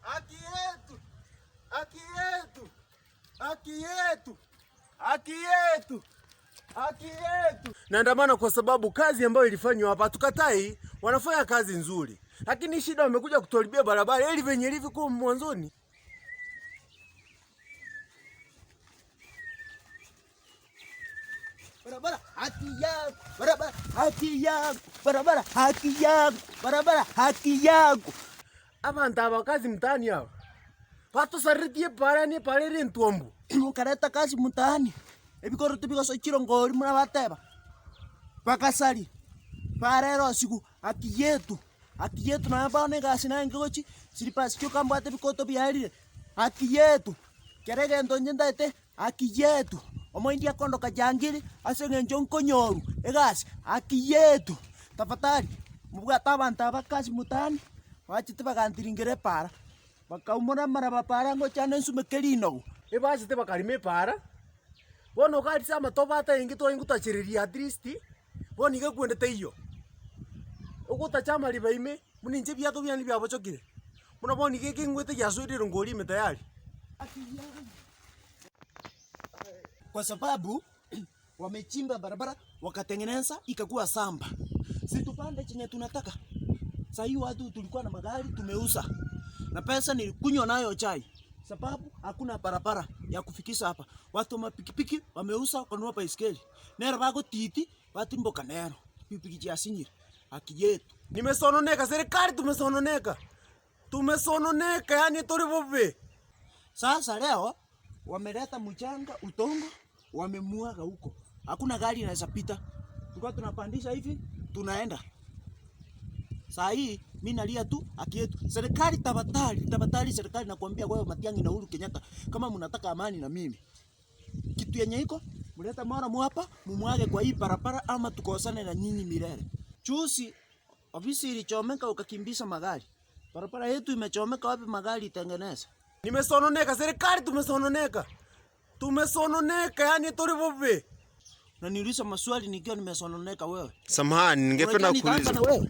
Haki yetu, haki yetu, haki yetu, haki yetu, haki yetu. Naandamana kwa sababu kazi ambayo ilifanywa hapa hatukatai, wanafanya kazi nzuri, lakini shida wamekuja kutuharibia barabara ili venye ilivyokuwa mwanzoni. Barabara haki yangu, barabara haki yangu, barabara haki yangu, barabara haki yangu. Abantu aba kazi mtaani hapa batusaritie parani parere ntuombo Mukareta kazi mtaani ebikoro tubigoso chirongori muna bateba bakasari barero siku haki yetu, haki yetu na bono egasi naye gochi slippers chioka mbwate bikoto biarire haki yetu kere egento inche ntaete haki yetu omoindi akondoka jangiri ase eng'encho nkonyoru egasi haki yetu tafadhali mobwate abanto aba kazi mtaani bachete bagantiringera epara bakaumora amaraba para ngochane nsumeke rinogu. Ebachete bakarima epara bono okarisia amatobe ataenge twaye gotachereria at least bono iga ekwende teiyo ogotacha amariba ime buna inche ebiato biane biabochokire buna bono iga ekeng'wete giasoire erongori ime tayari. Kwa sababu wamechimba barabara wakatengeneza ikakuwa samba, si tupande chenye tunataka. Sahii watu tulikuwa na magari tumeuza, na pesa nilikunywa nayo chai, sababu hakuna barabara ya kufikisha hapa. Watu wa mapikipiki wameuza wakanunua baiskeli nero bagotiti batimboka nero pikipiki chiasinyire. Haki yetu. Nimesononeka, serikali tumesononeka, tumesononeka, yani tori bobe. Sasa leo wameleta mchanga utongo, wamemuaga huko, hakuna gari inaweza pita. Tulikuwa tunapandisha hivi tunaenda. Saa hii mimi nalia tu haki yetu. Serikali tafadhali, tafadhali serikali, nakwambia wewe Matiang'i na Uhuru Kenyatta, kama mnataka amani na mimi, kitu yenye iko mleta mara hapa mumwage kwa hii barabara, ama tukosane na nyinyi milele. Juzi ofisi ilichomeka ukakimbisha magari, barabara yetu imechomeka, wapi magari itengeneza? Nimesononeka, serikali tumesononeka, tumesononeka, yani tori bobe. Na niuliza maswali nikiwa nimesononeka wewe. Samahani, ningependa Unajua nitaanza kuuliza. na wewe.